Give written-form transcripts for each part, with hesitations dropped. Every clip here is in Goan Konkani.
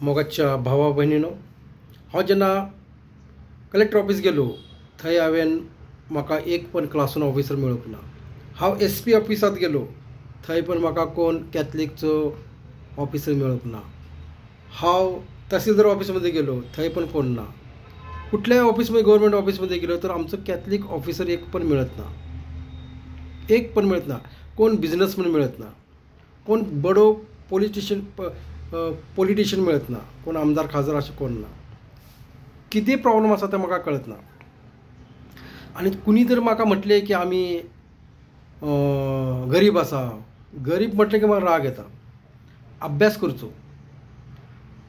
मोगाच्या भावा भयणीनो, हांव जेन्ना कलेक्टर ऑफिस गेलो थंय हांवें म्हाका एक पण क्लास 1 ऑफिसर मेळूंक ना। हांव SP ऑफिसांत गेलो थंय पण म्हाका कोण कॅथलिकचो ऑफिसर मेळूंक ना। हांव तहसीलदार ऑफिसमध्ये गेलो थंय पण कोण ना। कुठल्याही ऑफिसमध्ये, गव्हर्नमेंट ऑफिसमध्ये गेलो तर आमचं कॅथलिक ऑफिसर एक पण मिळत ना, एक पण मिळत ना। कोण बिझनेसमॅन मिळत ना, कोण बडो पॉलिटिशियन मिळत ना, कोण आमदार खासदार असे कोण ना। किती प्रॉब्लेम आसा ते म्हाका कळत ना। आनी कुणी जर म्हाका म्हटलें की आमी गरीब आसा, गरीब म्हटलें की म्हाका राग येता। अभ्यास करचो,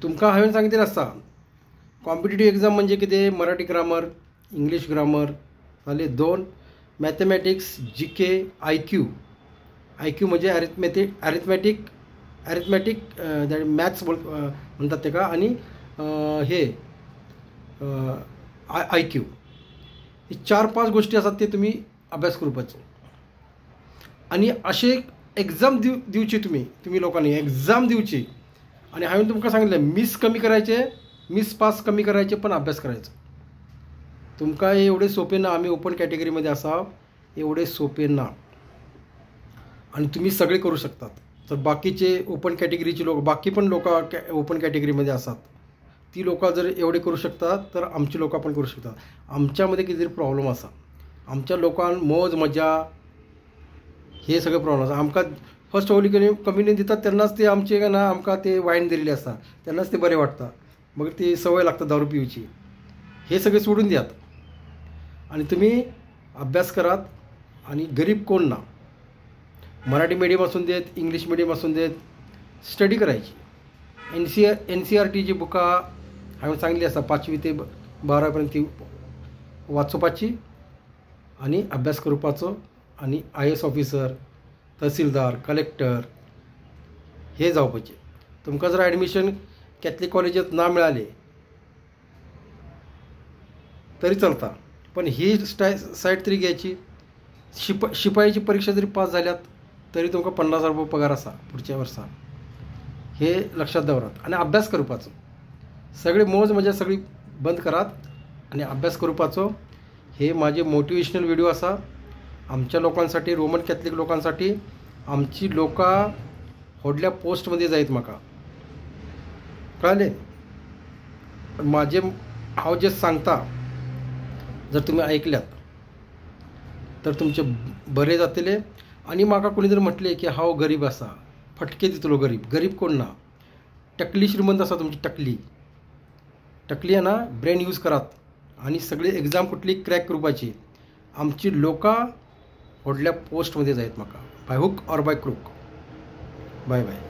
तुमकां हांवें सांगितलें आसता कॉम्पिटेटीव एग्जाम म्हणजे कितें, मराठी ग्रामर, इंग्लीश ग्रामर जाले 2, mathematics, GK, IQ. IQ म्हणजे अरिथमॅटिक मॅथ्स म्हणतात तेका, आनी हे IQ, हे 4-5 गोष्टी आसात ते तुमी अभ्यास करपाचो। आनी अशे एग्जाम दिवची तुमी लोकांनी एग्जाम दिवची। आनी हांवें तुमकां सांगितलें मिस कमी करायचे, मिस पास कमी करायचे, पण अभ्यास करायचो। तुमकां एवढे सोपे ना, आमी ओपन कॅटेगरीमध्ये आसा, एवढे सोपे ना आणि तुम्ही सगळे करू शकतात। तर बाकीचे ओपन कॅटेगरीचे लोक, बाकी पण लोक ओपन कॅटेगरीमध्ये असतात, ती लोक जर एवढे करू शकतात तर आमची लोक पण करू शकतात। आमच्यामध्ये कितीतरी प्रॉब्लेम असा, आमच्या लोकांक मौज मजा हे सगळे प्रॉब्लेम आसा। आमकां फर्स्ट होली कम्युनियन दितात तेन्नाच ते आमचे ना आमकां ते वायन दिल्ले आसता, तेन्नाच ते बरें वाटता, मग ती सवय लागता दारू पिवची। हे सगळे सोडून दियात आणि तुम्ही अभ्यास करात। आणि गरीब कोण ना, मराठी मिडियम असून देत, इंग्लिश मिडियम असून देत, स्टडी करायची। NCERTची बुकां हांवें सांगली आसा, 5वी ते 12वी पर्यंत ती वाचोवपाची आनी अभ्यास करपाचो। आनी IAS officer, तहसीलदार, कलेक्टर हे जावपाचे। तुमकां जर एडमिशन कॅथलिक कॉलेजांत ना मेळाले तरी चलता, पण ही सायड तरी घ्यायची। शिपायाची परीक्षा जरी पास जाल्यात तरी तुमकां 50,000 रुपये पगार आसा पुढच्या वर्सा, हे लक्षात दवरात। आनी अभ्यास करपाचो, सगळे मौज मजा सगळी बंद करात आनी अभ्यास करपाचो। हे माझे मोटिवेशनल व्हिडिओ आसा आमच्या लोकांसाठी, रोमन कॅथलिक लोकांसाठी। आमची लोकां व्हडल्या पोस्टमध्ये जायत म्हाका कळ्ळें। माझे हांव जे सांगता जर तुमी ऐकल्यात तर तुमचे बरे जातले। आनी म्हाका कोणी जर म्हटलें की हांव गरीब आसा, फटके दितलो गरीब, गरीब कोण ना, टकली श्रीमंत आसा तुमची टकली, टकली आहे ना, ब्रेन यूज करात आनी सगळी एग्जाम कुठली क्रॅक करपाची। आमची लोकां व्हडल्या पोस्टमध्ये जायत म्हाका, by hook or by crook. Bye bye.